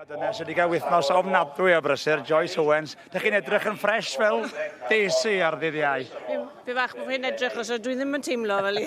Dyna sydd wedi cael wythnos ofnadwy o brysur, Joyce Owens. Dych chi'n edrych yn ffres fel Daisy ar ddydd Iau. Fi fach bod fi'n edrych os dwi ddim yn teimlo fel i.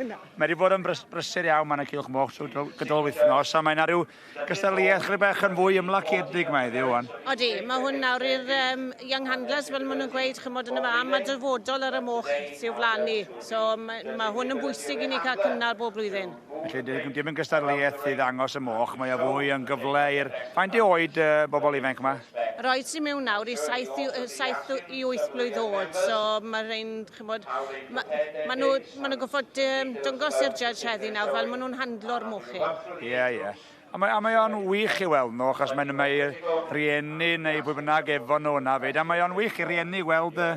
Mae wedi bod yn brysur iawn mae'n y cylch moch trwy gydol wythnos a mae yna rhyw gystadleuaeth chydig bach yn fwy ymlaciedig mae heddiw wan. Odi, mae hwn nawr i'r um, Young Handlers fel maen nhw'n gweud, chymod yn y fa, mae dyfodol ar y moch sy'n o flaen ni. So mae, mae hwn yn bwysig i ni cael cynnal bob blwyddyn. Felly dim yn gystadleuaeth i ddangos y moch, mae o fwy yn gyfle i'r... Faint i oed y bobl ifanc yma? Yr oed sy'n mewn nawr i 7 i, 7 i 8 blwydd oed, so mae rhain, chymod, mae ma nhw, ma nhw goffod um, dangos i'r judge heddi nawr fel maen nhw'n handlo'r mochyn. Ie, yeah, ie. Yeah. A mae, a mae o'n wych i weld nhw, achos mae'n mae rhieni neu pwy bynnag efo nhw yna fyd, a mae o'n wych i rieni weld y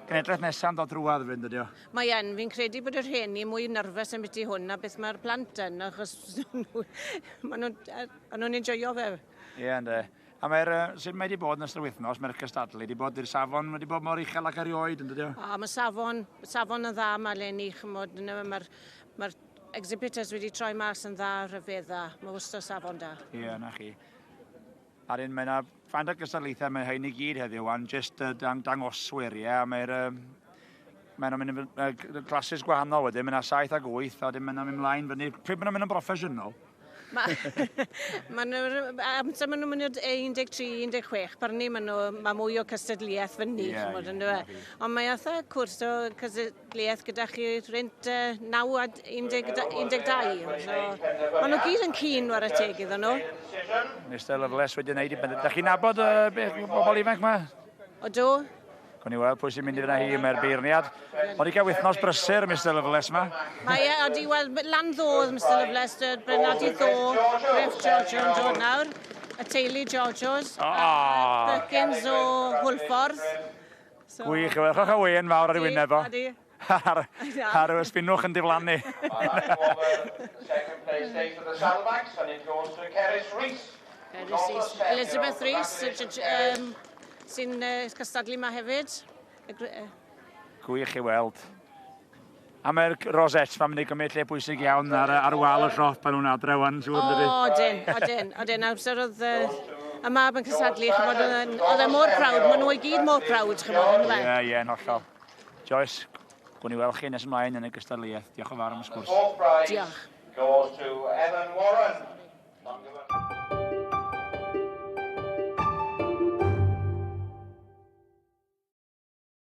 genedlaeth nesaf yn dod drwadd fyd, dydy o? Mae yn, fi'n credu bod y rhieni mwy nervous am byti hwn na beth mae'r plant yn, achos maen nhw'n ma nhw enjoyo fe. Ie, yeah, ynddo. A mae'r, sut mae wedi bod yn ystod wythnos, mae'r cystadlu wedi bod i'r safon wedi bod mor uchel ac erioed, yn dydy o? O, mae safon, safon yn dda mae eleni, chymod, mae'r mae exhibitors wedi troi mas yn dda, rhyfedda, mae wastad safon da. Ie, yeah, na chi. A'r un, mae yna faint o gystadlaethau mae rhain i gyd heddiw wan, jyst dang, dangoswyr, ie, yeah, a mae'r... Um, mae'n mynd yn uh, classes gwahanol wedyn, mae yna 7 ag 8, a wedyn mae'n mynd mlaen fyny. Pryd mae'n mynd yn broffesiynol? Mae ma nhw, amser maen nhw'n mynd 13, 16, barnu maen nhw, mae mwy o cystadleuaeth fyny, yeah, chymod, yeah, yeah. Ond mae atha cwrs o cystadleuaeth gyda chi rhynt 9 a 12. So, maen nhw gyd yn cyn war y teg iddyn nhw. Mr Lovelace wedi gwneud i bendant. Da chi'n nabod uh, bobl ifanc yma? Odw. Gwni weld pwy sy'n mynd i fyna hi, mae'r beirniad. Ond i gael wythnos brysur, Mr Lovelace yma. Mae e, odi, wel, lan ddodd, Mr Lovelace, Bernardi ddo, Griff Giorgio yn dod nawr, y teulu Giorgios, oh. a Perkins o Hwlffordd. So, Gwych, ewch a wen fawr ar ei wyneb o. Odi. Ar, ar y spinwch yn diflannu. Elizabeth Rees, um, sy'n uh, cystadlu yma hefyd. Gwych i weld. A mae'r rosette ma'n mynd i gymryd lle bwysig iawn ar, ar wal y siop pan nhw'n adre wan, siŵr dydy? O, odyn, odyn, odyn. Amser oedd uh, y mab yn cystadlu, chymod, oedd e mor proud, maen nhw i gyd mor proud, chymod, yn Ie, ie, yn hollol. Joyce, gwn i weld chi nes ymlaen yn y gystadleuaeth. Diolch yn fawr am y sgwrs. Diolch. Goes to Evan Warren.